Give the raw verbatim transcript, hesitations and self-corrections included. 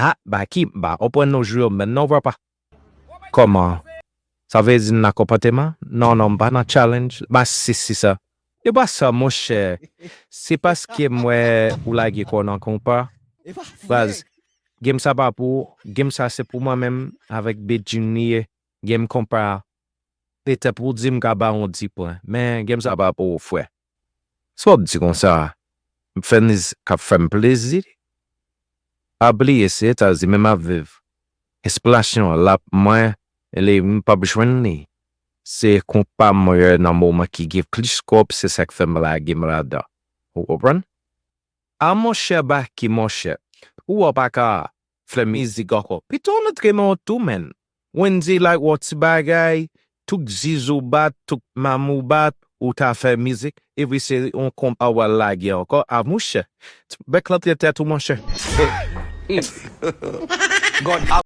Ah, Baky, m pa konprann nou jou yo menm non, papa. Kòman? Sa vle di n nan konpòteman? Non, non, m pa nan challenge. M pa sisi sa. E pa sa, monchè. Se paske m wè ou lage kò w nan konpa. Baz, game sa pa pou ou. Game sa se pou mwen menm avèk Bedjine li ye. Game konpa. Petèt ou di m ka ba w yon dis pwen. Men game sa pa pou ou, frè. Sa w ap di konsa? M fè mizik k ap fè m plezi. Pa bliye, se Etazini m ap viv. Enspirasyon an la pou mwen, e li, m p ap jwenn li. Se konpa mwen nan moman ki gen plis kòb, se sa k fè m lage m ladan. Ou konprann? A monchè Baky, monchè, ou wè w pa ka fè mizik ankò. Pito w antre nan yon tou, menn. Wendy like wè w ti bagay, tout zizou bat, tout mamou bat, ou ta fè mizik, epi se yon konpa w al lage ankò. A monchè, bèk lan te tèt ou, monchè.